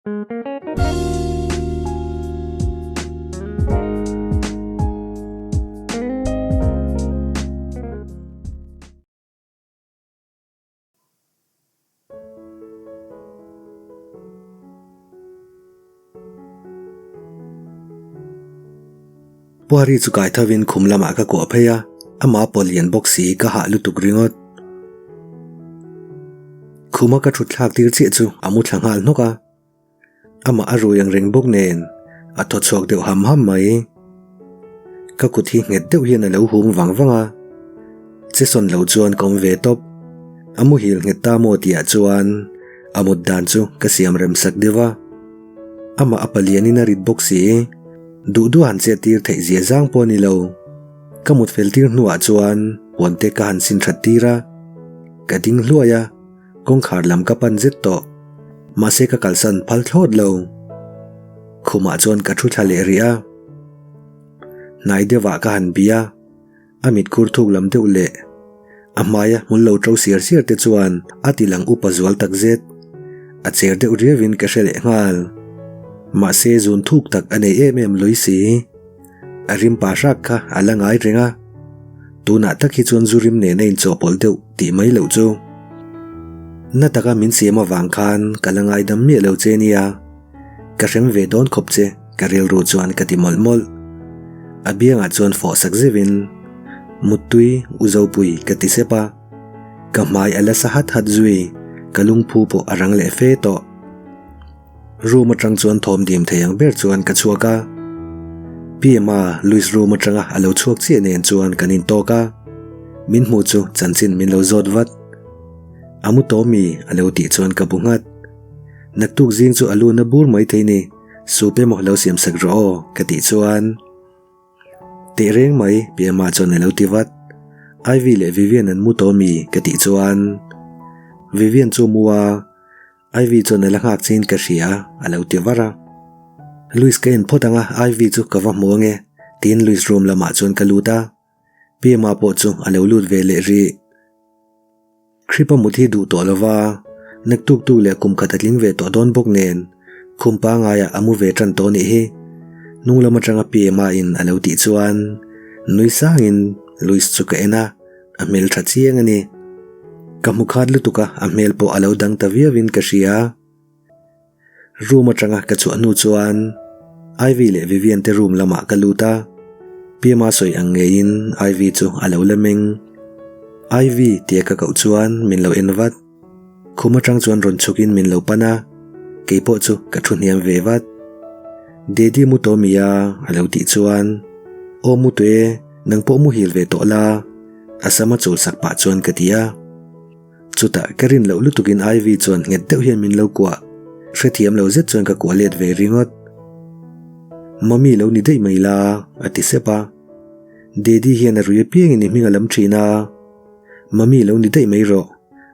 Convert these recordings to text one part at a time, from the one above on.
Puari chu kai thovin khum lamah ka kuah phei a, amah pawh lian bawk si ka hah lutuk ringawt. Khuma ka thut thlak tir chiah chu a mu thla nghal hnawk a. Amah a rui ang reng bawk nen a thaw chhuak deuh ham ham mai. Ka kut hi nghet deuh hian a lo hum vang vang a, che sawn lo chuan ka awm ve tawp. A muhil nghet ta maw tih ah chuan a mut dan chu ka siam rem sak deuh a. Amah a palian in a rit bawk si, duh duh han chet tir theih zia zang pawh a ni lo. Ka mut fel tir hnuah chuan puan te ka han sin that tir a, ka ding hluai a. Kawngkhar lam ka pan zet tawh. Mahse ka kalsan phal thlawt lo. Khumah chuan ka thu thla leh rih a. Hnai deuhah ka han bih a, a mit khur thuk lam deuh leh a hmaia hmul lo to siar siar te chuan a ti lang upa zual tak zet. A cher deuh riauin ka hre leh nghal. Mahse zun thuk tak a nei em em lui si. A rim pa hrak kha a la ngai reng a, tunah tak hi chuan zu rim nen a inchawhpawlh deuh tih mai loh chu. Na taka min siam avang khan ka la ngaidam miah lo che nia, ka hrem ve dawn khawp che ka rilru chuan ka ti mawlh mawlh. A biangah chuan fawh sak zeuhin, Muttui u Zopui ka ti sep a, ka hmai a la sa hat hat zui, ka lungphu pawh a rang leh fe tawh. Room atang chuan thawm dim thei ang ber chuan ka chhuak a. PMa Louis room atanga a lo chhuak chiah nen chuan kan intawk a. Min hmuh chu chanchin min lo zawt vat. A mu tawh mi a lo tih chuan ka bu nghat. Naktuk zing chu a lu na bur mai thei ni, soup emaw lo siam sak rawh aw ka tih chuan. Teh reng mai PMa chuan a lo ti vat. Ivy leh Vivian an mu tawh mi ka tih chuan. Vivian chu mu a. Ivy chuan a la nghak chiin ka hria a lo ti var a. Louis ka en phawt ang a, Ivy chu ka va hmu ange tiin Louis room lamah chuan ka lut a. PMa pawh chu a lo lut ve leh rih. Kripa mut hi duh tawh lova, naktuk tu leh kum khat a tling ve tawh dawn bawk nen khum pangaiah a mu ve tan tawh nih hi. Hnung lam atanga PMa in a lo tih chuan nui sangin Louis chu ka en a. A hmel tha chiang a ni. Ka hmu khat lutuk a, a hmel pawh a lo dang ta viau in ka hria. Room atanga ka chhuah hnu chuan Ivy leh Vivian te room lamah ka lut a, Pima sawi ang ngeiin Ivy chu a lo la meng. Ivy tia ka koh chuan min lo en vat. Khum atang chuan rawn chhuk in min lo pan a, keipawh chu ka thu hniam ve vat. Daddy mu tawh mi a? a lo tih chuan, Aw mu tawh e, nang pawh muhil ve tawh la, a sam a chul sak pah chuan ka ti a. Chutah ka rin loh lutuk in Ivy chuan nghet deuh hian min lo kuah, hrethiam lo zet chuan ka kuah let ve ringawt. Mummy lo ni daih mai la, a ti sep a. Daddy hian a rui apiangin i hming a lam thin a. Mummy lo ni daih mai rawh,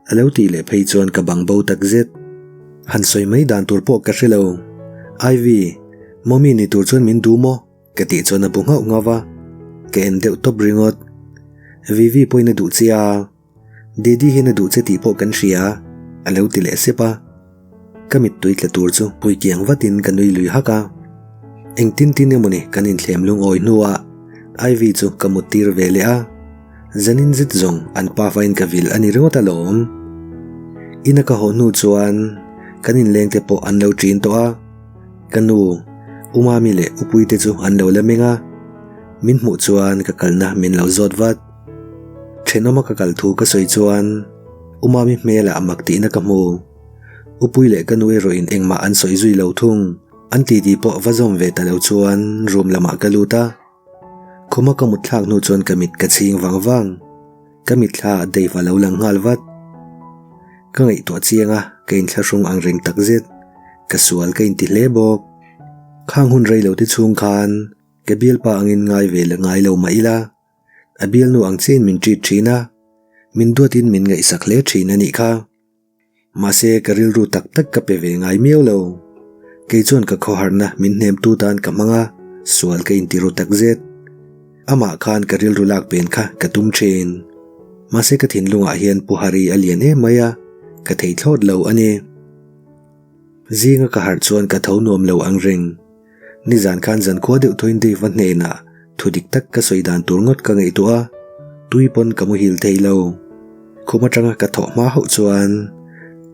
a lo tih leh phei chuan ka bang bo tak zet. Han sawi mai dan tur pawh ka hre lo. Ivy, Mummy ni tur chuan min duh maw? ka tih chuan a bu nghauh nghauh va, ka en deuh tawp ringawt. Vivi pawhin a duh che a, Daddy hian a duh che tih pawh kan hria, a lo ti leh sep a. Ka mittui tla tur chu pui kiang vatin ka nui lui hak a. Engtin tin emawni kan inthlem lungawi hnuah Ivy chu ka mut tir ve leh a. Zanin zet zawng an pa fain ka vil a ni ringawt alawm. Ina ka haw hnu chuan kan inleng te pawh an lo ṭin tawh a, ka nu, U Mami leh U Puite chu an lo la meng a, min hmuh chuan ka kalna min lo zawt vat. Ṭhenawma ka kal thu ka sawi chuan U Mami hmelah mak tihna ka hmu. U Pui leh ka nu erawhin engmah an sawi zui lo thung. An titi pawh va zawm ve ta lo chuan room lamah ka lut a. Khuma ka mut thlak hnu chuan ka mit ka chhing vang vang. Ka mitthla ah Dave a lo lang nghal vat. Ka ngaihtuah chiang a, ka inthlahrung ang reng tak zet. Ka sual ka inti hle bawk. Khang hun rei lo te chhung khan ka bialpa angin ngai ve la ngai lo mah ila, a bialnu ang chiahin min treat thin a, min duatin min ngaihsak hle thin a nih kha. Mahse ka rilru tak tak ka pe ve ngai miau lo. Kei chuan ka khawharna min hnemtu tan ka hmang a, sual ka inti ru tak zet. Amah khan ka rilru lak pen kha ka tum thin. Mahse ka thinlungah hian Pu Hari a lian em mai a, ka thei thlawt lo a ni. Zinga ka harh chuan ka tho nuam lo ang reng. Nizan khan zankhua deuh thuin Dave-a hnenah thu dik tak ka sawi dan tur ngawt ka ngaihtuah a, tui pawn ka muhil thei lo. Khum atanga ka thawh hma hauh chuan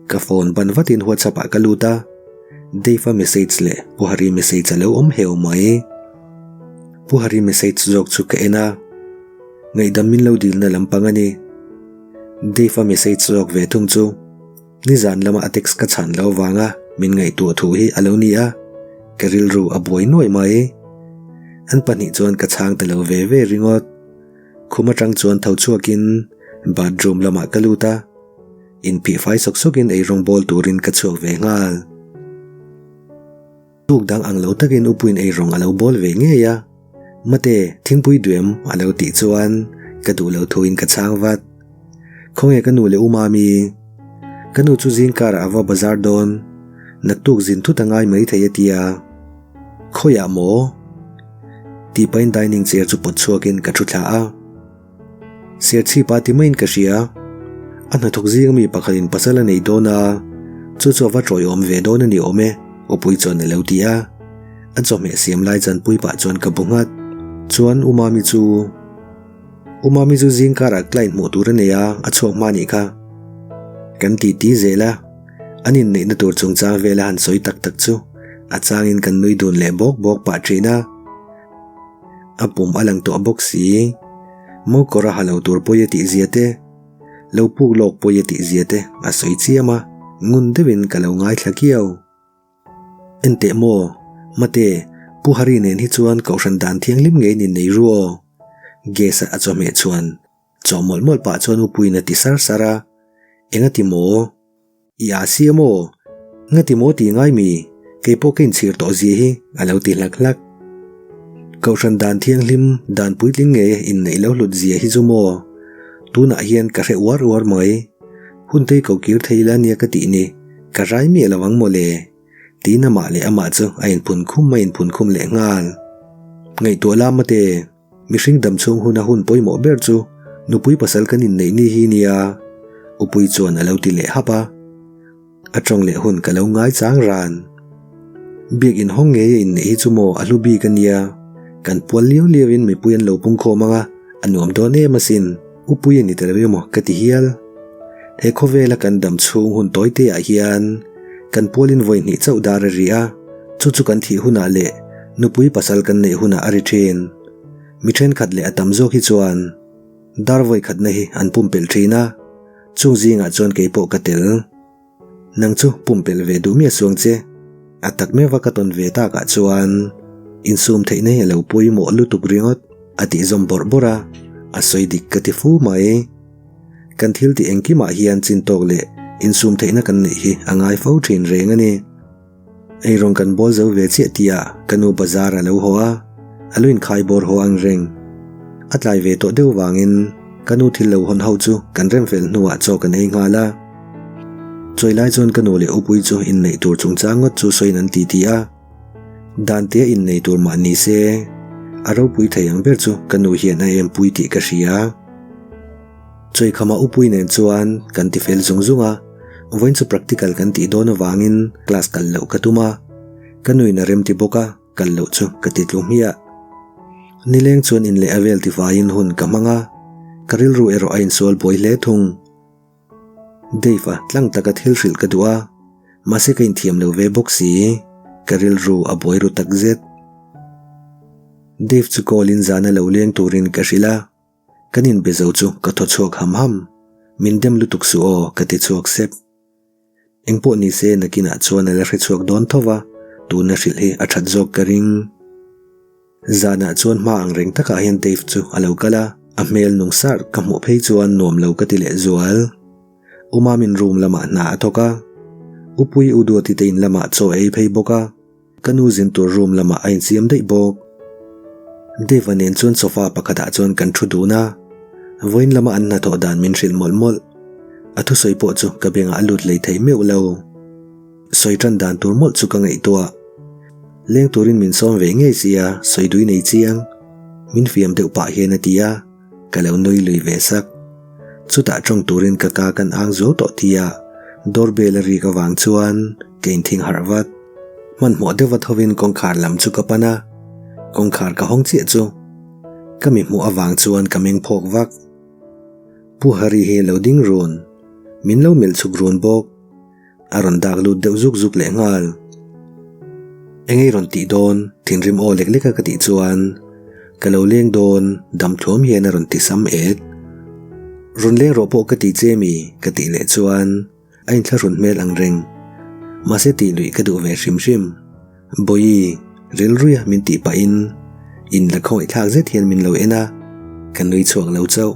ka phone ban vatin WhatsApp ah ka lut a, Dave-a message leh Pu Hari message a lo awm heu mai. Pu Hari message zawk chu ka en a, ngaihdam min lo dilna lampang a ni. Dave-a message zawk ve thung chu. Nizan lama a text ka chhan lo vanga min ngaihtuah thu hi a lo ni a, ka rilru a buai nuai mai. An pahnih chuan ka chhang ta lo ve ve ringawt. Khum atang chuan tho chhuakin bathroom lamah ka lut a, inphih fai sawk sawkin eirawng bawl turin ka chhuak ve nghal. Tuk dang ang lo takin Upuiin eirawng a lo bawl ve ngei a, Mate, thingpui duem a lo tih chuan ka duh lo thuin ka chhang vat. Khawnge ka nu leh u Mami? Ka nu chu zing karah a va bazar dawn, naktuk zin thut a ngai mai thei a tia. Khawiah maw? Tih pahin dining chair chu pawt chhuakin ka thu thla a. Serchhipa ti maiin ka hria. A hnathawk zing ami pakhatin pasal a nei dawn a, chu chu a va tawiawm ve dawn a ni awm e, Upui chuan a lo ti a. A chawhmeh siam lai chanpui pah chuan ka bu nghat. Chuan U Mami chu U Mami chu zing karah client hmuh tur a nei a, a chhuak hma nih kha. Kan ti ti zel a, an inneihna tur chungchang vela han sawi tak tak chu a changin kan nui dun leh bawk bawk pah thin a. A pum a lang tawh bawk si. Mo kawr a ha lo tur pawi a tih zia te, lo puk lawk pawi a tih zia te a sawi chiam a, ngun deuhin ka lo ngaithla kiau. Enteh maw, Mate, Pu Hari nen hi chuan Kohhran dan thianghlim ngei ni nei ru aw. Gas-a a chawhmeh chuan chaw mawlh mawlh pah chuan Upuiin a ti sar sar a, Engati maw? I a si a maw? Ngati maw tih ngai mi? Kei pawh ka inchhir tawh zia hi a lo ti hlak hlak. Kohhran dan thianghlim, dan puitling nge inneih lo hlut zia hi chu maw? Tunah hian ka hre uar uar mai. Hun tei ko kir thei ila nia ka tih ni, ka rai miah lo ang maw le? Tiin amah leh amah chu a inphun khum a inphun khum leh nghal. Ngaihtuah lama te. Mihring dam chhung huna hun pawimawh ber chu nupui pasal kan inneih ni hi nia, Upui chuan a lo ti leh hap a. A tawng leh hun ka lo ngai chang ran. Biak inhawng ngei a inneih hi chu maw a hlu bik a nia, kan pual liau liau in mipui an lo pungkhawm ang a, a nuam dawn em asin, Upui a ni ta lo emaw ka ti hial. He khawvela kan dam chhung hun tawi te ah hian kan pualin vawi hnih chauh dar a ri a, chu chu kan thih hunah leh nupui pasal kan neih hunah a ri thin. Mi thenkhat leh a tam zawk hi chuan dar vawi khatna hi an pumpelh thin a, chung zingah chuan kei pawh ka tel. Nang chu pumpelh ve duh miah suang che. A tak meuh a ka tawn ve takah chuan insum theihna hi a lo pawimawh lutuk ringawt a tih zawm bawrh bawrh a, a sawi dik ka ti fu mai. Kan thil tih engkimah hian chin tawk leh insum theihna kan neih hi a ngai fo thin reng a ni. Eirawng kan bawl zo ve chiah tihah ka nu bazar a lo haw a, a lu inkhai bawr haw ang reng. A tlai ve tawh deuh vangin ka nu thil lo hawn ho chu kan rem fel hnuah chaw kan ei nghal a. Chawi lai chuan ka nu leh Upui chu inneih tur chungchang ngawt chu sawiin an titi a. Dantea innei tur mah ni se, a ropui thei ang ber chu ka nu hian a empui tih ka hria. Chawikhama Upui nen chuan kan ti fel zung zung a, vawiin chu practical kan tih dawn avangin class kal loh ka tum a, ka nuin a remti bawk a, kal loh chu ka ti tlu hmiah. Nileng chuan in leh a vel tifaiin hun ka hmang a, ka rilru erawh a insual buai hle thung. Dave-a tlang taka thil hrilh ka duh a, mahse ka inthiam lo ve bawk si, ka rilru a buai ru takzet. Dave chu call in zana lo leng turin ka hrilh a. Kan inbe zo chu ka thaw chhuak ham ham, min dem lutuk suh aw ka ti chhuak sep. Engpawh ni se nakinah chuan a la hre chhuak dawn tho va, tuna hrilh hi a that zawk ka ring. Zanah chuan hma ang reng takah hian Dave chu a lo kal a, a hmel nung sar ka hmuh phei chuan nuam lo ka ti leh zual. U Mamin room lamah hna a thawk a, U Pui U Duati te in lamah chaw a ei phei bawk a. Ka nu zin tur room lamah a insiam daih bawk. Dave-a nen chuan sofa pakhatah chuan kan thu dun a, vawiin lama an hnathawh dan min hrilh mawlh mawlh. A thusawi pawh chu ka bengah a lut lei thei meuh lo. Sawi tan dan tur mawlh chu ka ngaihtuah. Leng turin min sawm ve ngei sia, sawi dui nei chiang. Min fiam deuh pah hian a ti a. Ka lo nui lui ve sak. Chutah tawng turin ka ka kan ang zo tawh tia. Doorbell a rik avang chuan ka inthing harh vat. Hmanhmawh deuha thovin kawngkhar lam chu ka pan a, kawngkhar ka hawng chiah chu ka mi hmuh avang chuan ka meng phawk vak. Pu Hari hi lo ding run, min lo melh chhuk run bawk. A rawn dak lut deuh zuk zuk leh nghal. Eng ei rawn tih dawn? Thinrim aw lek lek a ka tih chuan ka lo leng dawn dam thluam hian a rawn ti sam et. Rawn leng rawh pawh ka ti che mi? Ka tih leh chuan a inthlahrun hmel ang reng. Mahse tih luih ka duh ve hrim hrim. Bawihi, rilruia min tih pahin in la khawngaih thlak zet hian min lo en a, ka nui chhuak lo chauh.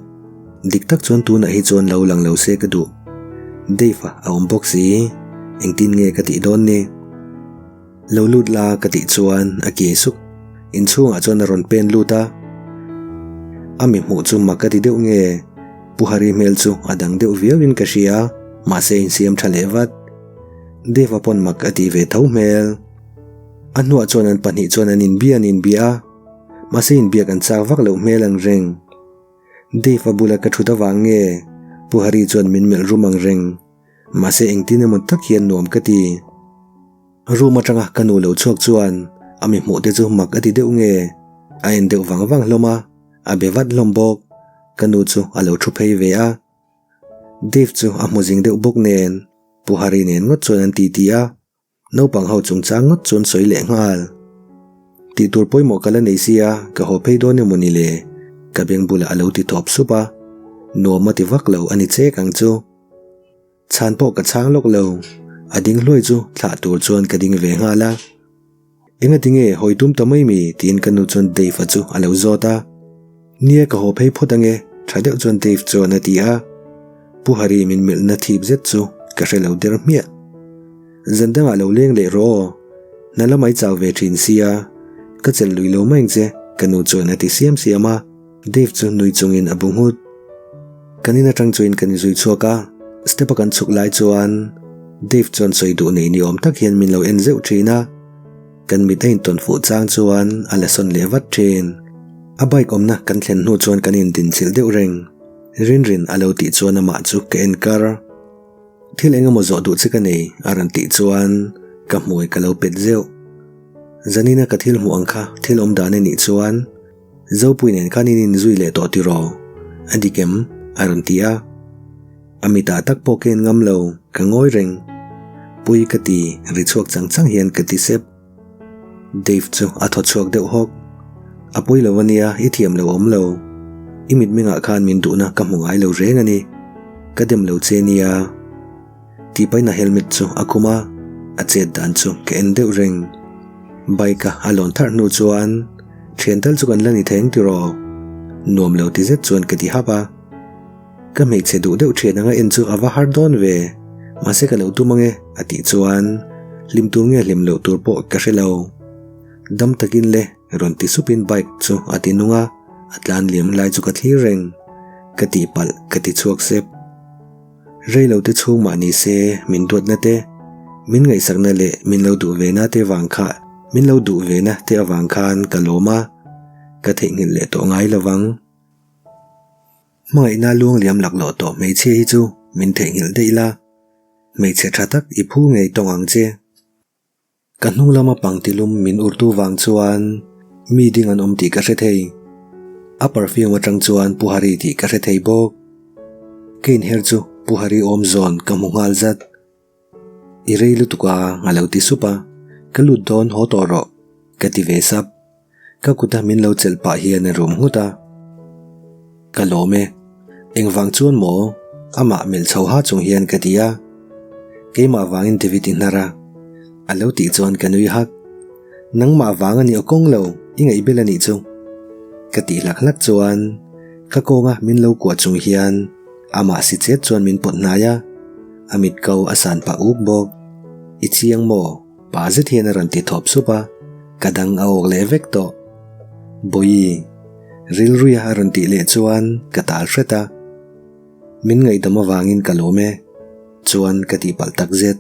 Dik tak chuan tunah hi chuan lo lang lo se ka duh. Dave-a a awm bawk si, engtin nge ka tih dawn ni? Lo lut la ka tih chuan a kiai suk. Inchhungah chuan a rawn pen lut a. A mi hmuh chu mak ka ti deuh nge? Pu Hari hmel chu a dang deuh viauin ka hria, mahse insiam tha leh vat. Deva pawn mak a tih ve tho hmel. A hnuah chuan an pahnih chuan an inbia an inbia a, mahse inbiak an chak vak loh hmel ang reng. Dave a bula ka thut avang nge Pu Hari chuan min melh rum ang reng, mahse engtin emaw tak hian nuam ka ti. Room atanga ka nu lo chhuak chuan a mi hmuh te chu mak a ti deuh nge a en deuh vang vang hlawm a, a be vat hlawm bawk. Ka nu chu a lo thu phei ve a. Dave chu a hmu zing deuh bawk nen Pu Hari nen ngawt chuan an titi a, naupang ho chungchang ngawt chuan sawi leh nghal. Tih tur pawimawh ka la nei sia, ka haw phei dawn emaw ni le? Ka beng bulah a lo ti thawp sup a, nuam a ti vak lo a ni chek ang chu. Chhan pawh ka chhang lawk lo, a ding hluai chu thlah tur chuan ka ding ve nghal a. Engati nge hawi tum ta mai mi? tiin ka nu chuan Dave-a chu a lo zawt a. Nia ka haw phei phawt ange, tha deuh chuan Dave chuan a ti a. Pu Hari min melhna thip zet chu ka hre lo der hmiah. Zan dangah lo leng leh rawh aw, hna lamah i chau ve thin sia, ka chelh lui lo mai ang che, ka nu chuan a ti siam siam a. Dave chu nui chungin a bu nghut. Kan in atang chuin kan inzui chhuak a, step a kan chhuk lai chuan Dave chuan sawi duh nei ni awm tak hian min lo en zeuh thin a, kan mit a intawn fuh chang chuan a la sawn leh vat thin. A bike awmna kan thlen hnu chuan kan indinchilh deuh reng. Rinrin a lo tih chuan amah chu ka en kar. Thil eng emaw zawh duh che ka nei a rawn tih chuan ka hmui ka lo pet zeuh. Zanina ka thil hmuh ang kha thil awm dan a nih chuan Zopui nen khan in inzui leh tawh tiraw? A dik em? A rawn ti a. A mitah tak pawh ka en ngam lo, ka ngawi reng. Pui ka ti, ri chhuak chang chang hian ka ti sep. Dave chu a thaw chhuak deuh hawk. A pawi lo ania, i thiam lo awm lo. I mitmengah khan min duhna ka hmu ngai lo reng a ni. Ka dem lo che nia. Tih pahin a helmet chu a khum a, a chet dan chu ka en deuh reng. Bike a a lawn tharh hnu chuan thian tal chu kan la ni theng tiraw? Nuam lo ti zet chuan ka ti hap a. Ka hmeichhe duh deuh thian anga en chu a va har dawn ve, mahse ka lo tum ange a tih chuan hlim tur nge hlim loh tur pawh ka hre lo. Dam takin le rawn ti supin bike chu a ti nung a, a tlan liam lai chu ka thlir reng. Ka tihpalh ka ti chhuak sep. Rei lo te chhung mah ni se min duatna te, min ngaihsakna leh min lo duh ve na te vang kha min lo duh ve na te avang khan ka lawm a, ka theihnghilh leh tawh ngai lo vang. Hmangaihna luangliam laklawh tawh hmeichhia hi chu min theihnghilh daih la, hmeichhe tha tak i phu ngei tawng ang che. Ka hnung lama pangtilum min urtu vang chuan mi ding an awm tih ka hre thei. A perfume atang chuan Pu Hari tih ka hre thei bawk. Ka inher chu Pu Hari awm zawn ka hmu nghal zat. I rei lutuk a, a lo ti sup a, ka lut dawn haw tawh rawh, ka ti ve sap. Ka kuta min lo chelh pah hian a rum nghut a. Ka lawm e. Engvang chuan maw? Amah melh chho ha chung hian ka ti a. Keimah vangin David i hnar a. A lo tih chuan ka nui hak. Nangmah vang a ni aw kawng lo, i ngaih bel a nih chu. Ka tih hlak hlak chuan ka kawnga min lo kuah chung hian amah si chet chuan min pawt hnai a. A mit ko a san pah uk bawk. I chiang maw? Pa zet hian a rawn ti thawp sup a, ka dang a awk leh vek tawh. Bawihi, rilruia a rawn tih leh chuan ka tal hret a. Min ngaihdam avangin ka lawm e, chuan ka tihpalh tak zet.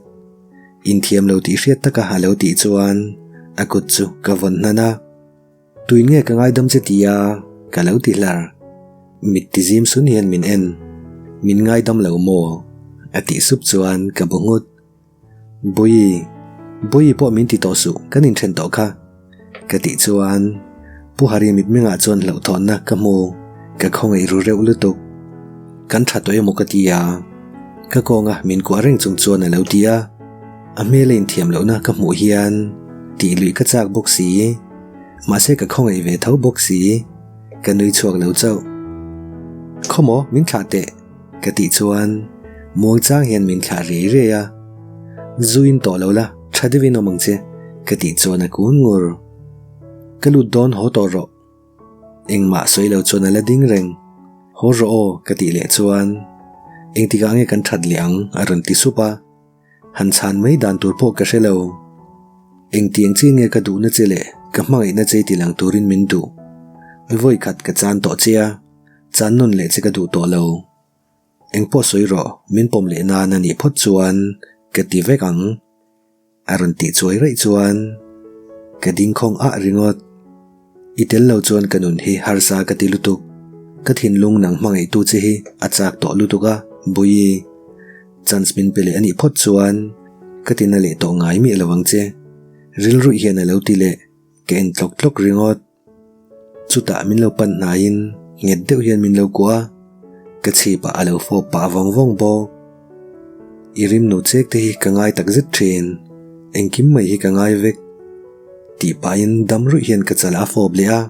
Inthiam lo tih hriat taka a lo tih chuan a kut chu ka vawn hnan a. Tuin nge ka ngaidam che ti a? Ka lo ti hlar. Mit ti zim sun hian min en. Min ngaidam lo maw? A tih sup chuan ka bu nghut. Bawihi, Bawihi pawh min ti tawh suh, kan inthen tawh kha. Ka tih chuan Pu Hari mitmengah chuan hlauhthawnna ka hmu, ka khawngaih ru reuh lutuk. Kan tha tawh emaw ka ti a, ka kawnga min kuah reng chung chuan a lo ti a, a hmel a inthiam lohna ka hmuh hian tih luih ka chak bawk si, mahse ka khawngaih ve tho bawk si, ka nui chhuak lo chauh. Khawmaw min thlah teh. Ka tih chuan muangchang hian min thlah riai riai a, Zu in tawh lo la, tha deuhin awm ang che, ka tih chuan a kun ngur. Ka lut dawn haw tawh rawh. Engmah sawi lo chuan a la ding reng. Haw rawh aw, ka tih leh chuan engtikah nge kan that leh ang a rawn ti sup a. Han chhan mai dan tur pawh ka hre lo. Engtiang chi nge ka duhna che leh ka hmangaihna che ti lang turin min duh. Vawi khat ka chan tawh che a. Chan nawn leh che ka duh tawh lo. Engpawh sawi rawh, min pawm leh nan a nih phawt chuan ka ti vek ang. A rawn tih chuai raih chuan ka ding khawng ah ringawt. I tel lo chuan ka nun hi harsa ka ti lutuk. Ka thinlung nang hmangaihtu che hi a chak tawh lutuk a, Bawihi. Chance min pe leh a nih phawt chuan ka ti na leh tawh ngai miah lo ang che. Rilruih hian a lo ti leh, ka en tlawk tlawk ringawt. Chutah min lo pan hnaiin nghet deuh hian min lo kuah a, ka chhipah a lo fawp pah vawng vawng bawk. I rimnu chek te hi ka ngai tak zet thin, engkim mai hi ka ngai vek tih pahin dam ruih hian ka chalah a fawp leh a.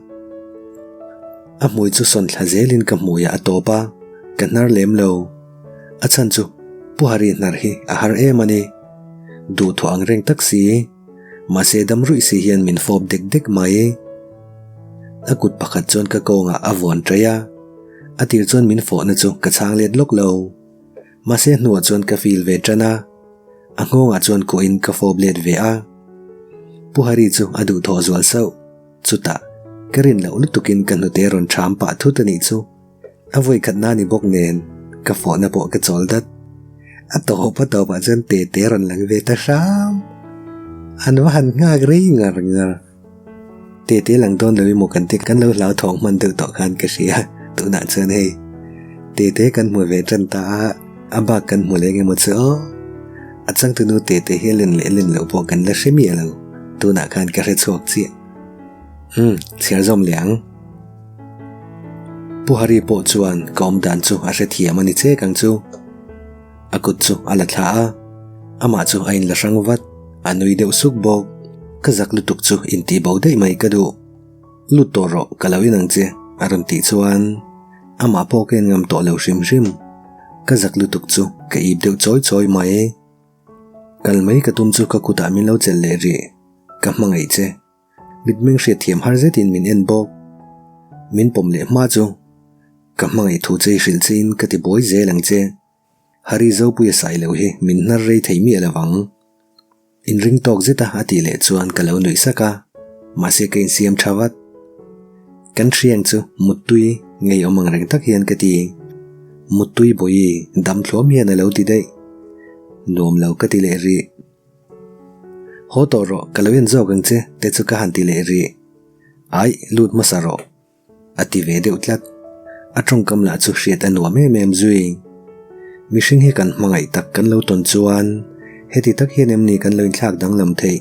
A hmui chu sawn thla zelin ka hmuiah a tawp a, ka hnar lem lo. A chhan chu Pu Hari hnar hi a har em a ni. Duhthawh ang reng tak si. Mahse dam ruih si hian min fawp dek dek mai. A kut pakhat chuan ka kawngah a vuan ṭaih a, a tir chuan min fawhna chu ka chhang let lawk lo. Mahse hnuah chuan ka feel ve ṭan a, a nghawngah chuan kuahin ka fawp let ve a. Pu Hari chu a duhthawh zual sauh. Chutah, ka rin loh lutukin ka hnute rawn ṭham pah thut a nih chu. A vawi khat na ni bawk nen ka fawhna pawh ka chawl dat. A tawp a tawpah chuan te te rawn lang ve ta hram. An va han nghak rei ngar ngar. Te te lang dawn lo emaw kan ti kan lo hlau thawng hman deuh tawh khan ka hria. Tunah chuan hei te te kan hmu ve tan ta a, a bak kan hmu leng emaw chu aw. A changtunu te te hi a len leh len loh pawh kan la hre miah lo. Tunah khan ka hre chhuak chiah. Umm, chhiar zawm leh ang. Pu Hari pawh chuan ka awm dan chu a hrethiam a ni chek ang chu. A kut chu a la thla a, amah chu a inla hrang vat, a nui deuh suk bawk. Ka zak lutuk chu intih bo daih mai ka duh. Lut tawh rawh, ka lo in ang che, a rawn tih chuan amah pawh ka en ngam tawh lo hrim hrim. Ka zak lutuk chu ka ip deuh chawi chawi mai. Kal mai ka tum chu ka kutah min lo chelh leh rih, ka hmangaih che. Mitmeng hriatthiam har zetin min en bawk. Min pawm leh hma chu ka hmangaih thu che i hrilh chein ka ti buai zel ang che. Hari Zopuia sai lo hi min hnar rei thei miah lo vang. Inring tawk zeta a tih leh chuan ka lo nuih sak a, mahse ka insiam tha vat. Kan hriang chu Muttui ngeiawm ang reng tak hian ka ti. Muttui bawihi dam thluam hian a lo ti daih. Nuam lo ka ti leh rih. Haw tawh rawh, ka lo en zawk ang che te chu ka han ti leh rih. Aih, lut hmasa rawh. A ti ve deuh tlat. A tawngkam lah chu hriat a nuam em em zui. Mihring hi kan hmangaih tak kan lo tawn chuan heti tak hian em ni kan lo inthlak danglam theih?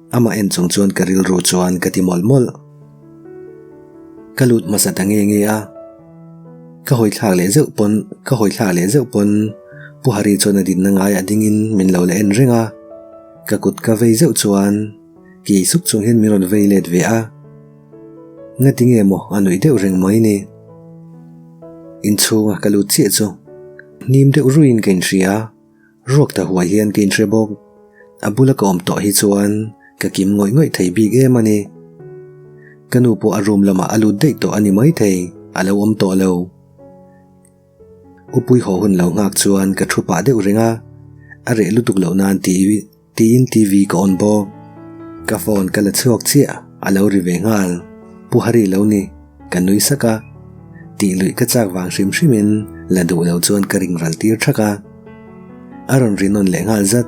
Amah en chung chuan ka rilru chuan ka ti mawlh mawlh. Ka lut hmasa ta nge nge a. Ka hawi thlak leh zeuh pawn ka hawi thlak leh zeuh pawn Pu Hari chuan a dinna ngaiah dingin min lo la en reng a. Ka kut ka vei zeuh chuan kei suk chung hian min rawn vei let ve a. Ngati nge maw a nuih deuh reng mai ni. Inchhunga ka lut chiah chu hnim deuh ruiin ka inhria. Ruak ta huai hian ka inhre bawk. A bula ka awm tawh hi chuan ka kim ngawih ngawih thei bik em a ni. Ka nu pawh a room lamah a lut daih tawh a ni maithei, a lo awm tawh lo. Upui haw hun lo nghak chuan ka thu pah deuh reng a, a reh lutuk loh nan tiin TV ka on bawk. Ka phone ka la chhuak chiah, a lo ri ve nghal. Pu Hari lo ni, ka nui sak a. Tih luih ka chak vang hrim hrimin la duh lo chuan ka ring ral tir thak a. A rawn ri nawn leh nghal zat.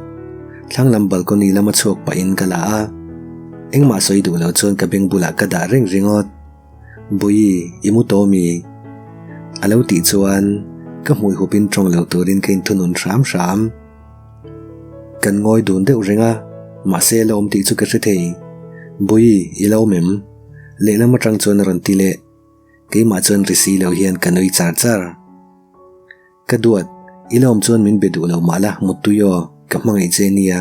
Thlang lam balcony lama chhuak pahin ka la a. Engmah sawi duh lo chuan ka beng bulah ka dah reng ringawt. Bawihi, i mu tawh mi? A lo tih chuan Ka hmui hupin tawng lo turin ka inthunun hram hram. Kan ngawi dun deuh reng a, mahse a la awm tih chu ka hre thei. Bawi, i la awm em? Lehlam atang chuan a rawn ti leh. Keimah chuan ri si lo hian ka nui char char. Ka duat, i la awm chuan min be duh lo mah la, muttui aw, ka hmangaih che nia.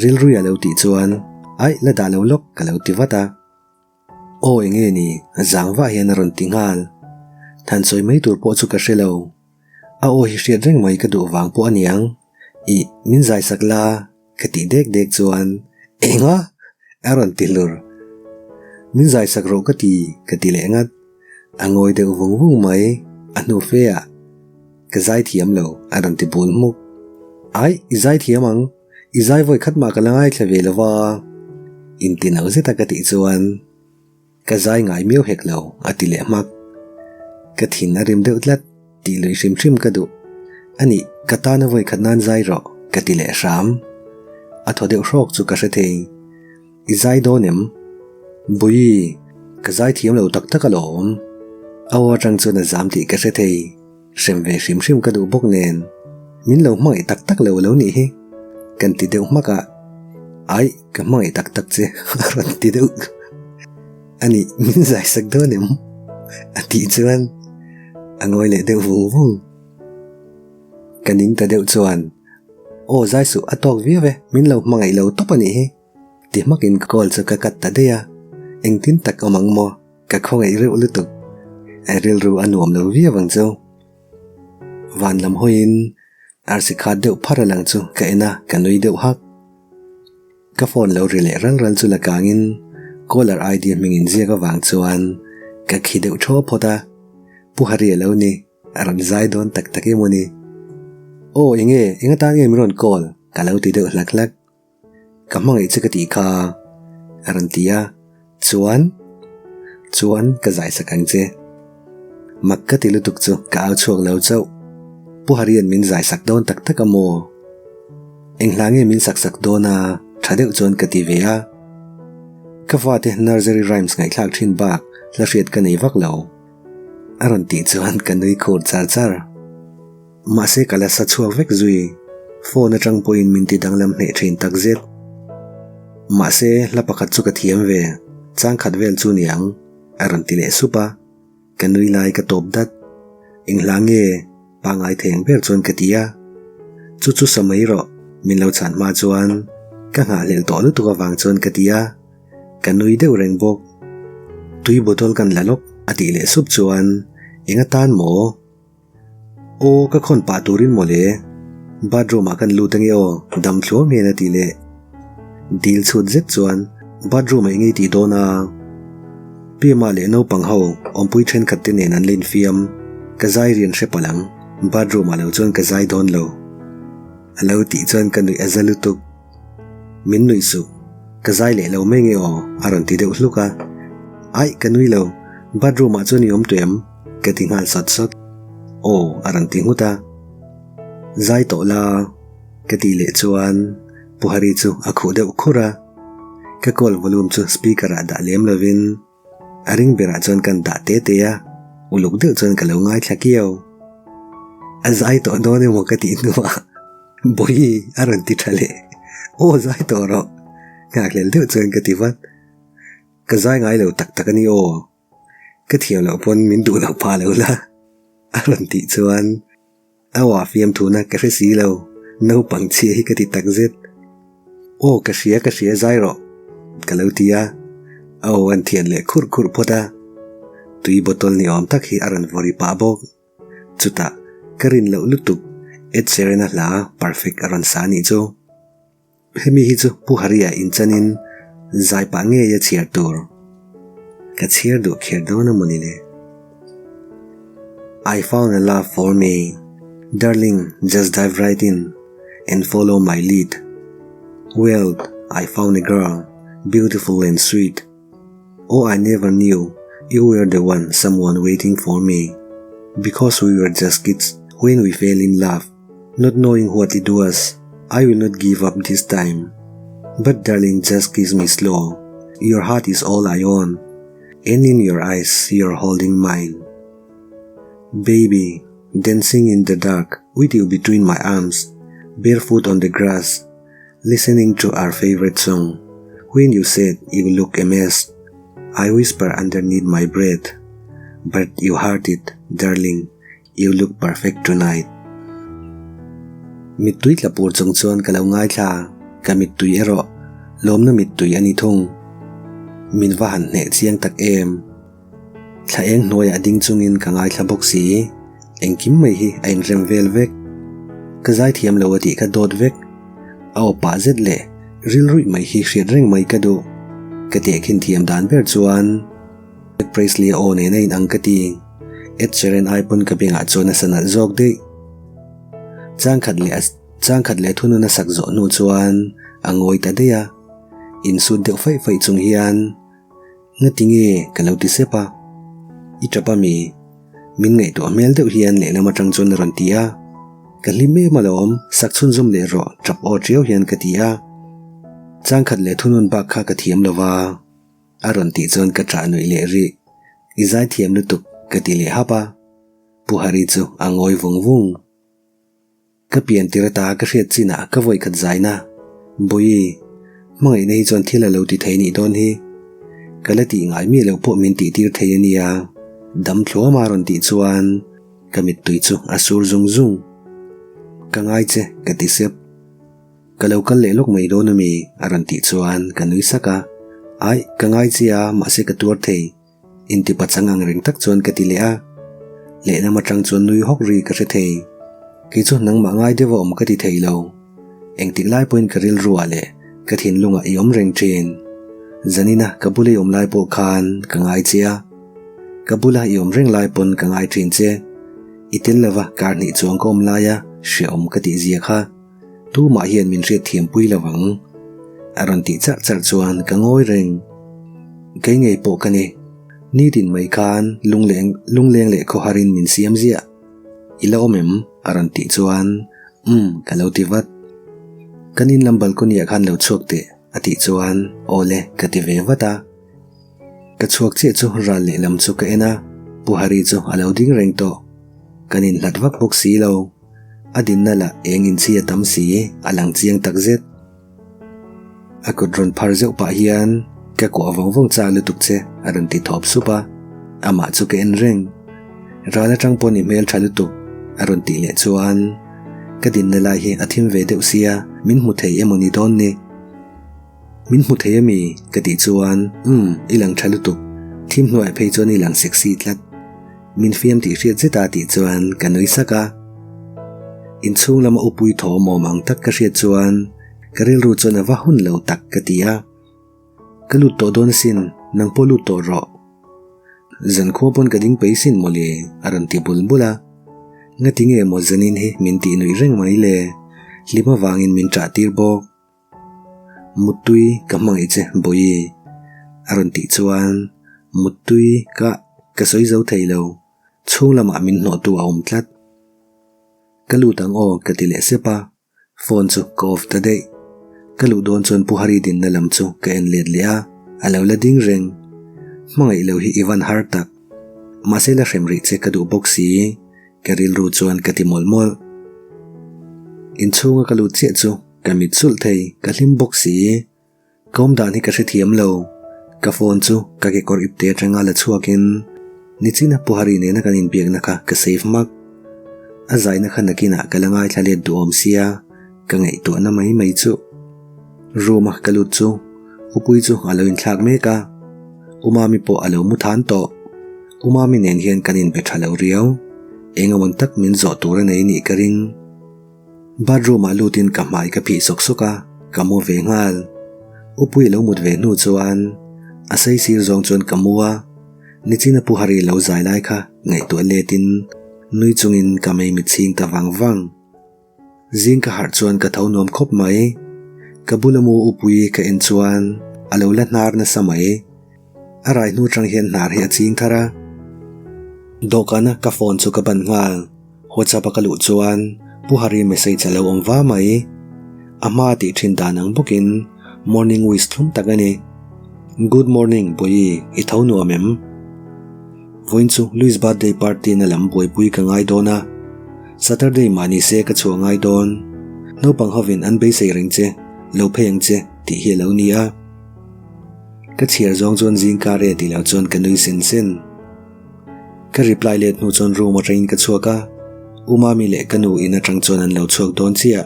Rilrui a lo tih chuan, Aih, la dah lo lawk, ka lo ti vat a. Aw eng nge ni? Zang vah hian a rawn ti nghal. Than sawi mai tur pawh chu ka hre lo. A aw hi hriat reng mai ka duh vang pawh a niang. Ih, min zai sak la, ka tih dek dek chuan Enga? a rawn ti hlur. Min zai sak rawh ka ti, ka ti leh ngat. A ngawi deuh vung vung mai, a hnu fe ah ka zai thiam lo, a rawn ti bul hmuk. Aih, i zai thiam ang. I zai vawi khat mah ka la ngaithla ve lo va, inti no zeta ka tih chuan ka zai ngai miau hek lo a ti leh hmak. Ka thin a rim deuh tlat tih lui hrim hrim ka duh. A nih, ka tana vawi khat nan zai rawh ka ti leh hram. A thaw deuh hrawk chu ka hre thei. I zai dawn em? Bui, ka zai thiam lo tak tak alawm. A aw atang chuan a zam tih ka hre thei. Hrem ve hrim hrim ka duh bawk nen, min lo hmangaih tak tak lo lo nih hi, kan ti deuh hmak a, aih ka hmangaih tak tak che a rawn ti deuh a ni, min zai sak dawn em? A tih chuan a ngawi leh deuh vung vung. Ka ning ta deuh chuan, aw zai suh a tawk viau e, min lo hmangaih lo tawp a nih hi, ti hmakin call chu ka cut ta daih a, engtin tak awm ang maw? Ka khawngaih reuh lutuk. A rilru a nuam lo viau ang chu. Van lam hawiin arsi khat deuh phar a lang chu ka en a, ka nui deuh hak. Ka phone lo ri leh ral ral chu la kangin caller ID hming inziak avang chuan ka khi deuh thaw phawt a. Pu Hari a lo ni, a rawn zai dawn tak tak emaw ni. Aw enge, eng atan nge min rawn call? Ka lo ti deuh hlak hlak. Ka hmangaih che ka tih kha a rawn ti a, chuan chuan ka zai sak ang che. Mak ka ti lutuk chu ka au chhuak lo chauh. Pu Harian min zai sak dawn tak tak a maw? Eng hla nge min sak sak dawn a? Tha deuh chuan ka ti ve a. Ka fate nursery rhymes ngaihthlak thin bak hla hriat ka nei vak lo. A rawn tih chuan ka nui khur char char. Mahse ka la sa chhuak vek zui, phone atang pawhin min ti danglam hneh thin tak zet. Mahse hla pakhat chu ka thiam ve, chang khat vel chu niang, a rawn ti leh sup a, ka nui lai ka tawp dat. Eng hla nge? Pangngai thei ang ber chuan ka ti a. Chu chu sa mai rawh, min lo chhan hma chuan ka nghahhlelh tawh lutuk avang chuan ka ti a, ka nui deuh reng bawk. Tui bottle kan la lawk a tih leh sup chuan eng atan maw? Aw ka khawn pah turin mawle, bathroom ah kan lut ange aw dam thluam hian a ti leh. Dil chhut zet chuan bathroom ah engei tih dawn a? Pima leh naupang ho awmpui thenkhat te nen an la infiam, ka zai rian hre palh ang, bathroom ah lo chuan ka zai dawn lo. A lo tih chuan ka nuih a za lutuk. Min nuih suh, ka zai leh lo mai nge aw a rawn ti deuh hluk a. Aih ka nui lo, bathroom ah chuan i awm tawh em? Ka ti nghal sawt sawt. Aw a rawn ti nghut a. Zai tawh la ka tih leh chuan Pu Hari chu a khuh deuh khur a. Ka call volume chu speaker ah dah lem lovin A ring berah chuan kan dah te te a, uluk deuh chuan ka lo ngaithla kiau. A zai tawh dawn emaw ka tih hnuah Bawihi a rawn ti tha leh, Aw zai tawh rawh, nghakhlel deuh chuan ka ti vat. Ka zai ngai lo tak tak a ni aw, ka thiam loh pawn min duh loh phah lo la a rawn tih chuan Aw a fiamthuna ka hre si lo, naupang chhia hi ka ti tak zet. Aw ka hria ka hria zai rawh ka lo ti a, a aw an thian leh khurh khurh phawt a. Tui bottle ni awm tak hi a rawn vawri pah bawk. Chutah ka rin loh lutuk Ed Sheeran-a hla Perfect a rawn sa anih chu. Hemi hi chu Pu Haria inchanin zai pah ngei a chhiar tur. Ka chhiar duh kher dawn a mawni le. I found a love for me, darling just dive right in and follow my lead. Well, I found a girl, beautiful and sweet. Oh I never knew you were the one someone waiting for me. Because we were just kids when we fell in love, not knowing what it was. I will not give up this time. But darling just kiss me slow. Your heart is all I own. And in your eyes you're holding mine. Baby. Dancing in the dark with you between my arms, barefoot on the grass, listening to our favorite song. When you said you look a mess, I whisper underneath my breath, but you heard it, darling, you look perfect tonight. Mittui tla pur chung chuan ka lo ngaithla, ka mittui erawh lawmna mittui a ni thung. Min va han hneh chiang tak em. Thla eng hnuaiah ding chungin ka ngaithla bawk si. Engkim mai hi a inrem vel vek. Ka zaithiam lo a tih kha dawt vek. A aw pah zet leh rilruih mai hi hriat reng mai ka duh. Ka tehkhin thiam dan ber chuan Ed Presley a aw nen a inang ka ti. Ed Sheeran ai pawn ka bengah chuan a sa nalh zawk daih. Changkhat leh a changkhat leh thunun a sak zawh hnu chuan a ngawi ta daih a. Insut deuh faih faih chung hian. Ngati nge ka lo ti sep a? I tap a mi? Min ngaihtuah hmel deuh hian lehlam atang chuan a rawn ti a. Ka hlim em alawm, sak chhunzawm leh rawh tap aw tiau hian ka ti a. Changkhat leh thunawn bak kha ka thiam lo va, a rawn tih chuan ka ṭah nuih leh rih. I zaithiam lutuk ka ti leh hap a. Pu Hari chu a ngawi vung vung. Ka pian tir ata ka hriat chinah ka vawikhat zaina, Bawi, hmangaihna hi chuan thil a lo ti thei nih dawn hi. Ka la tih ngai miah loh pawh min tih tir thei a nia, dam thluam a rawn tih chuan ka mittui chu a sur zung zung. Ka ngai che, ka ti sep. Ka lo kal leh lawk mai dawn a mi? a rawn tih chuan ka nui sak a. Aih, ka ngai che a, mahse ka tuar thei. Inti pachang ang reng tak chuan ka ti leh a, lehlam atang chuan nui hawk ri ka hre thei. Kei chu nangmah ngai deuh a awm ka ti thei lo. Engtik lai pawhin ka rilruah leh ka thinlungah i awm reng thin. Zanina ka bula i awm lai pawh khan ka ngai che a, ka bula i awm reng lai pawn ka ngai thin che. I tel lova kar hnih chuang ka awm laia hreawm ka tih zia kha. Tumah hian min hriat thiam pui lo ang. A rawn tih charh charh chuan ka ngawi reng. Kei ngei pawh ka ni. Nitin mai khan lungleng lungleng leh khawharin min siam ziah. I la awm em? A rawn tih chuan umm ka lo ti vat. Kan in lam balcony ah khan lo chhuak teh a tih chuan aw le ka ti ve vat a. Ka chhuak chiah chu ral lehlam chu ka en a, Pu Hari chu a lo ding reng tawh. Kan inhlat vak bawk si lo. A dinna lah eng inchhi a tam si, a lang chiang tak zet. A kut rawn phar zeuh pah hian, Ka kuah vawng vawng chak lutuk che, a rawn ti thawp sup a. Amah chu ka en reng. Ral atang pawn i hmel tha lutuk, a rawn tih leh chuan, Ka dinna lai hi a thim ve deuh sia, min hmu thei emaw ni dawn ni? Min hmu thei ami? ka tih chuan, Umm, i lang tha lutuk. Thim hnuaiah phei chuan i lang sexy tlat. Min fiam tih hriat zet a tih chuan ka nui sak a. Inchhung lama upui thawm awm ang tak ka hriat chuan ka rilru chuan a va hun lo tak ka ti a. Ka lut tawh dawn asin, nang pawh lut tawh rawh. Zankhua pawn ka ding peih sin mawle a rawn ti bul bul a. Ngati nge maw zanin hi min tih nuih reng mai le, hlim avangin min ṭah tir bawk. Muttui ka hmangaih che Bawihi a rawn tih chuan Muttui ka ka sawi zo thei lo, chhung lamah min hnawhtu a awm tlat. Ka lut ang aw ka ti leh sep a, phone chu ka off ta daih. Ka luh dawn chuan Pu Hari dinna lam chu ka en let leh a, a lo la ding reng. Hmangaih lo hi i van har tak. Mahse la hrem rih che ka duh bawk si, ka rilru chuan ka ti mawlh mawlh. Inchhunga ka lut chiah chu Ka mit sulh thei, ka hlim bawk si. Ka awm dan hi ka hrethiam lo. Ka phone chu ka kekawr ipte atanga la chhuakin nichina Pu Hari nena kan inbiakna kha ka save mak. A zaina kha nakinah ka la ngaithla let duhawm sia, ka ngaihtuahna mai mai chu. Room a ka lut chu Upui chu a lo inthlak mek a, Umami pawh a lo mu than tawh. Umami nen hian kan inbe tha lo riau. Eng amawn tak min zawh tur a nei nih ka ring. Bathroom ah lutin ka hmai ka phih sawk sawk a, ka mu ve nghal. Upui lo mut ve hnu chuan a sei sir zawng chuan ka mu a, nichina Pu Hari lo zai lai kha ngaihtuah letin nui chungin ka mei mit chhing ta vang vang. Zing ka harh chuan ka tho nuam khawp mai. Ka bula mu Upui ka en chuan a lo la hnar nasa mai. A rai hnu tang hian hnar hi a ching thar a. Dawhkana ka phone chu ka ban nghal. WhatsApp a ka luh chuan Pu Hari message a lo awm va mai. A hma tih thin dan ang bawkin morning wish thlum tak a ni. Good morning Bawihi, i tho nuam em? Vawiin chu Louis birthday party na lam buaipui ka ngai dawn a. Saturday mah ni se ka chhuah ngai dawn. Naupang hovin an beisei reng che, lo phei ang che tih hi a lo ni a. Ka chhiar zawng chuan zing kar e tih loh chuan ka nui sen sen. Ka reply let hnu chuan room atangin ka chhuak a, U Mami leh ka nu in atang chuan an lo chhuak dawn chiah.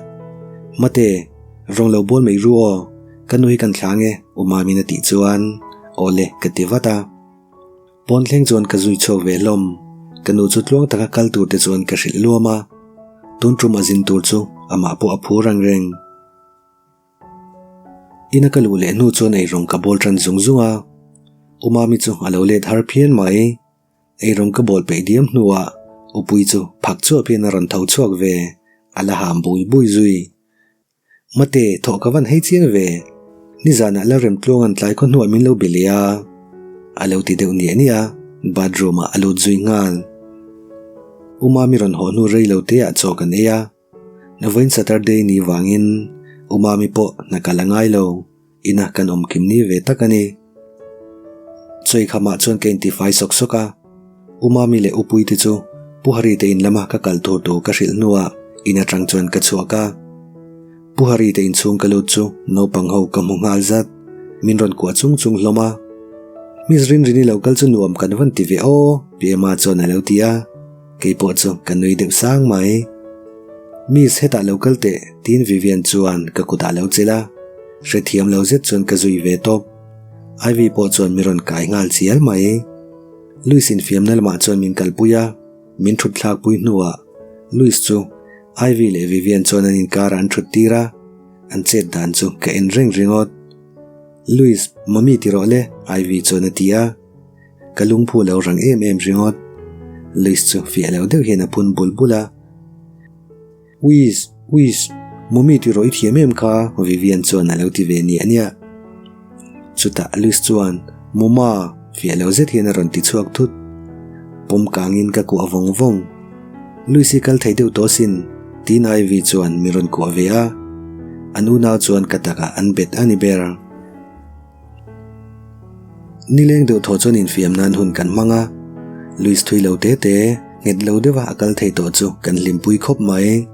Mate, rawng lo bawl mai ru aw, ka nu hi kan thlang e, U Mami'n a tih chuan aw le ka ti vat a. Pawn thleng chuan ka zui chhuak ve hlawm, ka nu chu tluang taka kal tur te chuan ka hrilh luam a, tun tum a zin tur chu amah pawh a phur ang reng. Ina ka luh leh hnu chuan eirawng ka bawl tan zung zung a, U Mami chu a lo let har phian mai. Eirawng ka bawl peih diam hnuah Upui chu phak chuap hian a rawn tho chhuak ve, a la ham bui bui zui. Mate, thawh ka van hei chiang ve, nizanah Lalremtluang an tlai khaw hnuah min lo be leh a, a lo ti deuh niah niah a, bathroom ah a lut zui nghal. U Mami rawn haw hnu rei lo te ah chaw kan ei a. Vawiin Saturday ni vangin U Mami pawh hna kal a ngai lo, ina kan awm kim ni ve tak a ni. Chawi khamah chuan ka intifai sawk sawk a, U Mami leh U Puite chu Pu Hari te in lama ka kal tur tur ka hrilh hnuah in atang chuan ka chhuak a. Pu Hari te inchhung ka lut chu naupang ho ka hmu nghal zat, min rawn kuah chung chung hlawm a. Miss Rinrini lo kal chu nuam kan van ti ve aw, Pi Emma chuan a lo ti a. Kei pawh chu ka nui deuh sang mai. Miss hetah lo kal teh tiin Vivian chuan ka kutah lo chelh a, hrethiam lo zet chuan ka zui ve tawp. Ivy pawh chuan mi rawn kai nghal chial mai. Louis infiamna lamah chuan min kalpui a, min thut thlak pui hnuah Louis chu Ivy leh Vivian chuan an inkarah an thut tir a, an chet dan chu ka en reng ringawt. Louis, mummy ti rawh le Ivy chuan a ti a. Ka lungphu lo rang em em ringawt. Luis chu fiah lo deuh hian a phun bul bul a. Uis, uis, mummy ti rawh i thiam em kha Vivian chuan a lo ti ve niah niah. Chutah Luis chuan Muma fiah lo zet hian a rawn ti chhuak thut. Pawm kangin ka kuah vawng vawng. Luis hi kal thei deuh tawh sin tiin Ivy chuan min rawn kuah ve a. An unau chuan ka takah an bet a ni ber. Nileng deuh thaw chuan infiam nan hun kan hmang a, Luis thui lo te te, nghet lo deuha a kal thei tawh chu kan hlimpui khawp mai.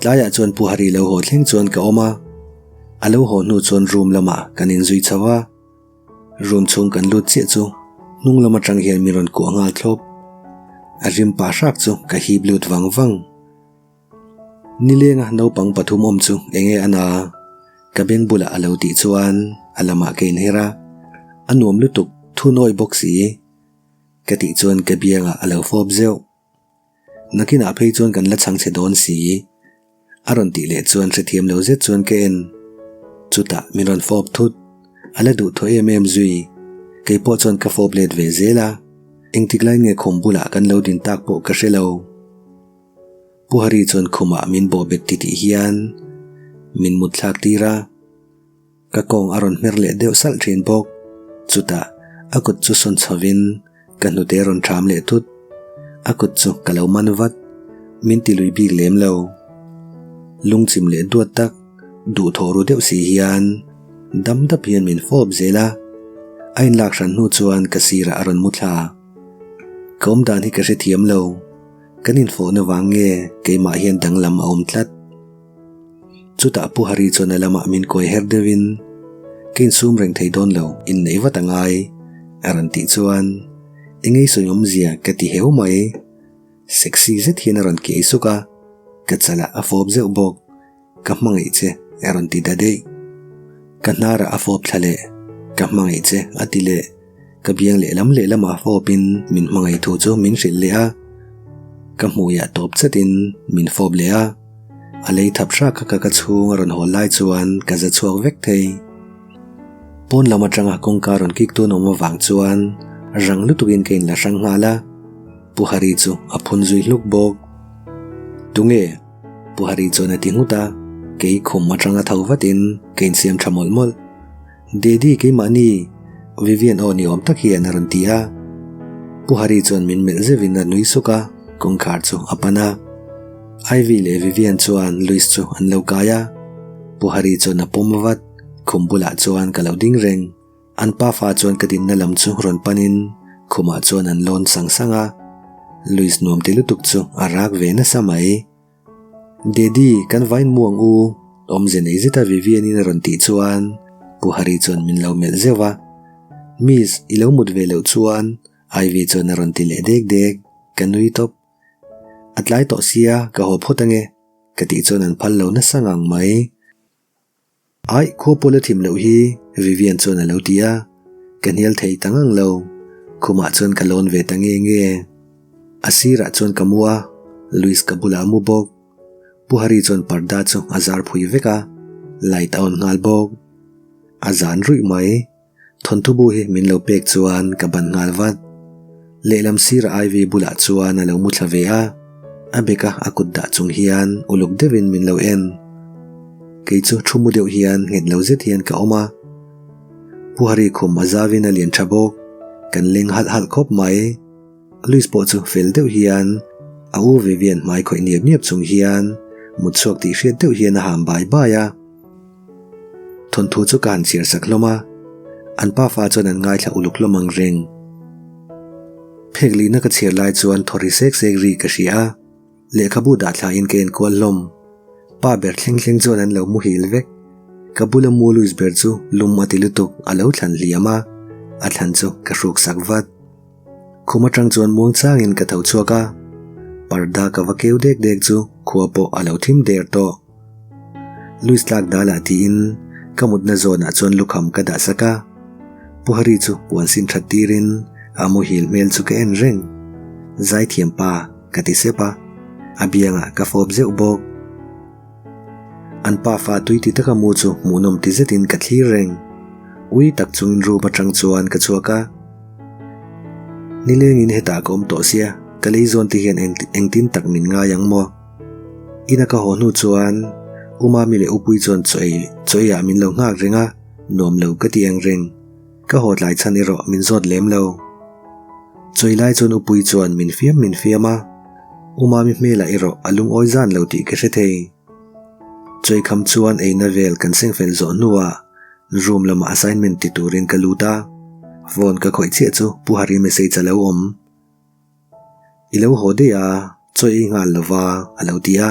Tlaiah chuan Pu Hari lo haw thleng chuan ka awm a, a lo haw hnu chuan room lamah kan inzui chho a, room chhung kan lut chiah chu hnung lam atang hian min rawn kuah nghal thlawp. A rim pah hrak chu ka hip lut vang vang. Nilenga naupang pathum awm chu enge a na? Ka beng bulah a lo tih chuan a lamah ka inher a, a nuam lutuk thu nawi bawk si. Ka tih chuan ka biangah a lo fawp zeuh. Nakinah phei chuan kan la chhang chhe dawn si. A rawn tih leh chuan hrethiam lo zet chuan ka en. Chutah min rawn fawp thut. A la duh thaw em em zui. Kei pawh chuan ka fawp let ve zel a, engtik lai nge khum bulah kan lo din tak pawh ka hre lo. Pu Hari chuan khumah min bawh bet titih hian min mut thlak tir a, ka kawng a rawn hmer leh deuh salh thin bawk. Chutah a kut chu sawn chhovin ka hnute a rawn ṭham leh thut. A kut chu ka lo man vat, min ti lui bik lem lo. Lungchim leh duat tak, duhthawh ru deuh si hian dam dap hian min fawp zel a, a inlak hran hnu chuan ka sirah a rawn mu thla. Ka awmdan hi ka hrethiam lo. Kan infawhna vang nge keimah hian danglam a awm tlat. Chutah Pu Hari chuan a lamah min kuai her deuhin, Ka insum reng thei dawn lo, inneih vat a ngai, a rawn tih chuan eng ei sawi awmzia ka ti heu mai. Sexy zet hian a rawn kiai suk a, ka chalah a fawp zeuh bawk. Ka hmangaih che a rawn ti ta daih. Ka hnarah a fawp thla leh, Ka hmangaih che a ti leh. Ka biang lehlam lehlamah fawpin min hmangaih thu chu min hrilh leh a. Ka hmuiah tawp chatin min fawp leh a. A lei thap hrak a ka ka chhung a rawn hawl lai chuan ka za chhuak vek thei. Pawn lam atanga kawngka rawn kik tun awm avang chuan rang lutukin ka inla hrang nghal a. Pu Hari chu a phun zui hluk bawk. Tunge? Pu Hari chuan a ti nghut a, kei khum atanga tho vatin ka insiam tha mawlh mawlh. Daddy keimahni Vivian aw ni awm tak hian a rawn ti a. Pu Hari chuan min melh zeuhin a nui suk a, kawngkhar chu a pan a. Ivy leh Vivian chuan Louis chu an lo kai a. Pu Hari chuan a pawm vat, khum bulah chuan ka lo ding reng. An pafa chuan ka dinna lam chu rawn panin khumah chuan an lawn sang sang a. Luis nuam ti lutuk chu a rak ve nasa mai. Daddy, kan vain mu ang u, awmze nei zeta Vivian-in a rawn tih chuan Pu Hari chuan min lo melh zeuh a. Miss, i lo mut ve loh chuan Ivy chuan a rawn ti leh dek dek, ka nui tawp. A tlai tawh sia, ka haw phawt ange, ka tih chuan an phal lo nasa ngang mai. Aih, khua pawh la thim loh hi, Vivian chuan a lo ti a. Ka hnial thei ta ngang lo. Khumah chuan ka lawn ve ta nge nge. A sirah chuan ka mu a, Louis ka bulah a mu bawk. Pu Hari chuan parda chu a zar phui vek a, light a on nghal bawk. A zan ruih mai. Thawnthu bu hi min lo pek chuan ka ban nghal vat. Lehlam sirah Ivy bulah chuan a lo mu thla ve a, a beka a kut dah chung hian uluk deuhin min lo en. Kei chu thu mu deuh hian nghet lo zet hian ka awm a. Pu Hari khum a zavin a lian tha bawk, kan leng halh halh khawp mai. Louis pawh chu fel deuh hian a u Vivian hmai khawih niap niap chung hian mut chhuak tih hriat deuh hian a ham bai bai a. Thawnthu chu ka han chhiar sak hlawm a, an pafa chuan an ngaithla uluk hlawm ang reng. Phek lihna ka chhiar lai chuan thaw ri sek sek ri ka hria a, lehkhabu dah thla in ka enkual hlawm. Pa ber thleng thleng chuan an lo muhil vek. Ka bula mu Louis ber chu lum a ti lutuk a lo thlan hliam a, a thlan chu ka hruk sak vat. Khum atang chuan muang changin ka tho chhuak a, parda ka va keu dek dek chu khua pawh a lo thim der tawh. Louis tlak dalah tiin ka mutna zawnah chuan lukham ka dah sak a, Pu Hari chu puan sin that tirin a muhil hmel chu ka en reng. Zaithiam pa ka ti sep a, a biangah ka fawp zeuh bawk. An pafa tui ti taka mu chu hmuhnawm ti zetin ka thlir reng. Ui tak chungin room atang chuan ka chhuak a. Nilengin hetah ka awm tawh sia, ka lei zawn te hian engtin tak min ngai ang maw? Ina ka haw hnu chuan U Mami leh U Pui chuan chaw ei chaw eiah min lo nghak reng a, nuam lo ka ti ang reng. Ka haw tlai chhan erawh min zawt lem lo. Chawi lai chuan U Pui chuan min fiam min fiam a, U Mami hmelah erawh a lungawi zan lo tih ka hre thei. Chawi kham chuan eina vel kan seng fel zawh hnuah room lamah assignment ti turin ka lut a, phone ka khawih chiah chu Pu Hari message a lo awm. I lo haw daih a, chawi ei nghal lova a lo ti a,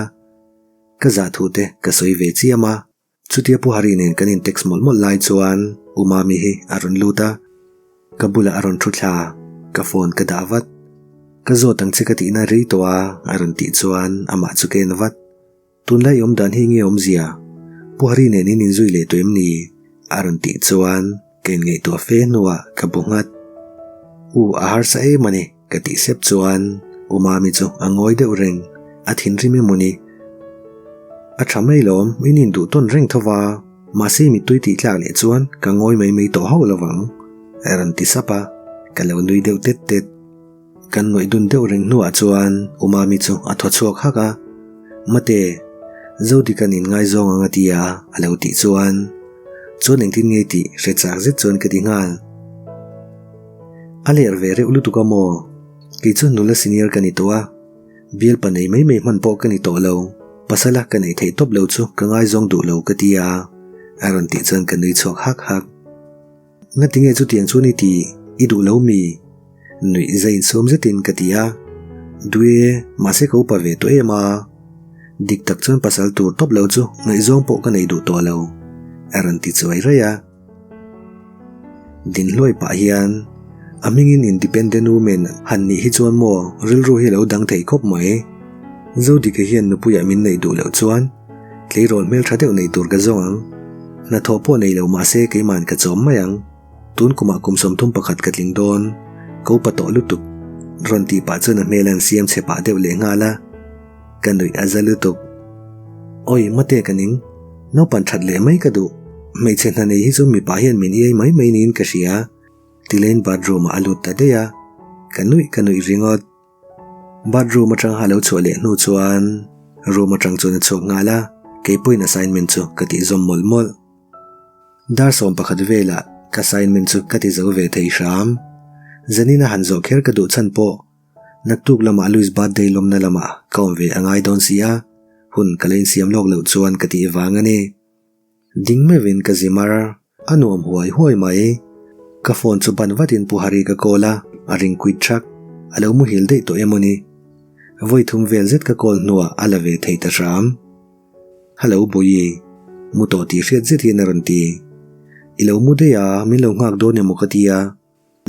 ka zah thu te ka sawi ve chiam a. Chutia Pu Hari nen kan in text mawlh mawlh lai chuan U Mami hi a rawn lut a, ka bulah a rawn thu thla, ka phone ka dah vat. Ka zawt ang che ka tihna rei tawh a, a rawn tih chuan amah chu ka en vat. Tunlai awm dan hi nge awmzia? Pu Hari nen in inzui leh tawh em ni? A rawn tih chuan ka inngaihtuah fe hnuah ka bu nghat. U, a harsa em a ni, ka tih sep chuan U Mami chu a ngawi deuh reng, a thinrim emaw ni? A tha mai lawm, in induh tawn reng tho va, mahse mittui tih tlak leh chuan ka ngawi mai mai tawh hauh lovang, a rawn ti sap a, ka lo nui deuh tet tet. Kan ngawih dun deuh reng hnuah chuan U Mami chu a thaw chhuak hak a, Mate, Zodika'n inngaizawng ang a ti a, a lo tih chuan, Chuan engtin nge tih hre chak zet chuan ka ti nghal. A ler ve reuh lutuk a maw? Kei chu nula senior ka ni tawh a, bialpa nei mai mai hman pawh ka ni tawh lo, pasala ka neih theih tawp lo chu ka ngaizawng duh lo ka ti a, a rawn tih chuan ka nui chhuak hak hak. Ngatinge chutiang chuan i ti, i duh lo mi? Nuih zai insawm zetin ka ti a. Duh e, mahse ka upa ve tawh em a. Dik tak chuan pasal tur tawp lo chu ngaihzawng pawh ka nei duh tawh lo, a rawn ti chuai raih a. Din hluai pah hian, A hmingin independent woman han nih hi chuan maw rilru hi a lo dang thei khawp mai. Zodika hian nupuiah min neih duh loh chuan tleirawl hmeltha deuh nei tur ka zawng ang. Hnathawh pawh nei lo mahse keima'n ka chawm mai ang. Tun kumah kum 31 ka tling dawn. Ka upa tawh lutuk. Rawn tih pah chuan a hmel an siam chhe pah deuh leh nghal a. Ka nuih a za lutuk. Awi, mate ka ning. Naupan that leh mai ka duh. Hmeichhe hna nei hi chu mipa hian min iai mai mai niin ka hria. Tilein bathroom ah a lut ta daih a. Ka nuih ka nuih ringawt. Bathroom atang a lo chhuah leh hnu chuan room atang chuan a chhuak nghal a, kei pawhin assignment chu ka tih zawm mawlh mawlh. Dar 11 velah ka assignment chu ka ti zo ve thei hram. Zanin a han zawh kher ka duh chhan pawh naktuk lamah Louis birthday lawmna lamah ka awm ve a ngai dawn si a, hun ka la insiam lawk loh chuan ka tih vang a ni. Ding meuhin ka zi mar a, a nuam huai huai mai. Ka phone chu ban vatin Pu Hari ka call a, a ring quit thak. A lo muhil daih tawh emaw ni? Vawi thum vel zet ka call hnuah a la ve thei ta hram. Hello Bawihi, mu tawh tih hriat zet hian a rawn ti. I lo mu daih a, min lo nghak dawn emaw ka ti a.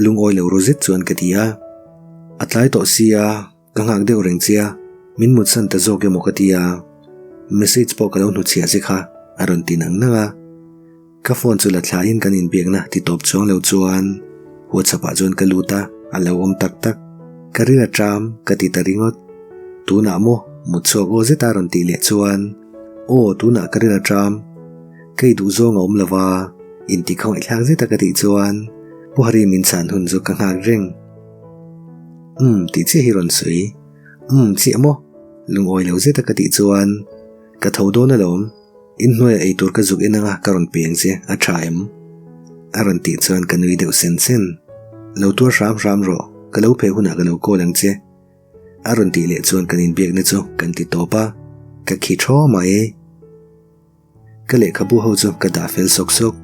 Lungawi lo ru zet chuan ka ti a. A tlai tawh sia, ka nghak deuh reng che a, min mutsan ta zawk emaw ka ti a. Message pawh ka lo hnuchhiah che kha, a rawn ti nang nang a. Ka phone chu la thlain kan inbiakna ti tawp chuang lo chuan WhatsApp ah chuan ka lut a, a lo awm tak tak. Ka ril a ṭam, ka ti ta ringawt. Tunah maw? Mutchhuak aw zeta a rawn tih leh chuan, Aw, tunah ka ril a ṭam. Kei duhzawng a awm lo va, intikhawngaihthlak zeta ka tih chuan Pu Hari min chhan hun chu ka nghak reng. Umm tih chiah hi rawn sawi. Umm chiah maw? Lungawi lo zeta ka tih chuan ka tho dawn alawm, inhnuaiah eitur ka zuk en anga ka rawn peng che a tha em? A rawn tih chuan ka nui deuh sen sen. Lo tuar hram hram rawh, ka lo phei hunah ka lo call ang che. A rawn tih leh chuan kan inbiakna chu kan ti tawp a, ka khi thaw mai. Ka lehkhabu ho chu ka dah fel sawk sawk.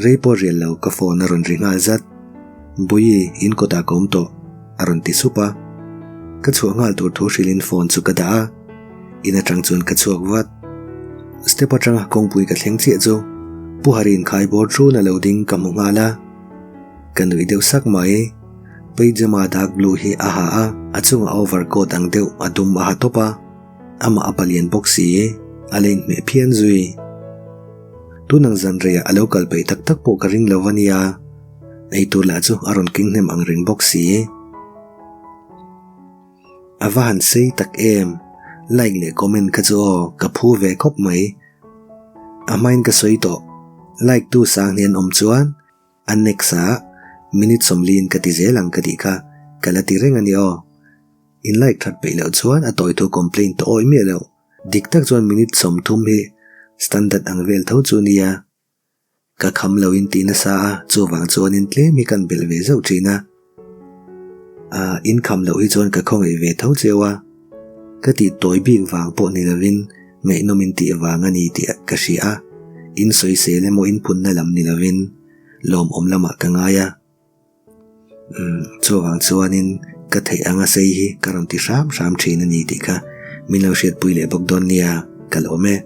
Rei pawh rial lo ka phone a rawn ri nghal zat. Bawihi, in kawtah ka awm tawh, a rawn ti sup a. Ka chhuah nghal tur thu hrilhin phone chu ka dah a. In atang chuan ka chhuak vat. Step atanga kawngpui ka thleng chiah chu Pu Hari'n khaibawr ṭun a lo ding ka hmu nghal a. Ka nuih deuh sak mai. Pyjama dark blue hi a ha a, a chungah overcoat ang deuh a dum a ha tawp a. Amah a palian bawk si, a la inhmeh phian zui. Tun ang zan reiah a lo kal peih tak tak pawh ka ring lo a nia, eitur lah chu a rawn keng hnem ang reng bawk si. A va han sei tak em, like leh comment kha chu aw ka phu ve khawp mai. A hmain ka sawi tawh, like tu sang hi an awm chuan a next ah minute sawmliin ka ti zel ang ka tih kha ka la ti reng a ni aw. In like that peih loh chuan a tawi thu complain tawh awih miah loh. Dik tak chuan minute 30 hi standard ang vel tho chu nia. Ka kham lo in tih nasa a, chuvang chuanin tlem hi kan belh ve zauh thin a. Ah, in kham loh hi chuan ka khawngaih ve tho cheu a. Ka tih tawi bik vang pawh ni lovin ngaihnawm in tih vang a ni tih ka hria a. In sawisel emaw in phunna lam ni lovin lawmawm lamah ka ngai a. Umm, chuvang chuanin ka theih anga sei hi ka rawn ti hram hram thin a ni tih kha min lo hriatpui leh bawk dawn nia, ka lawm e.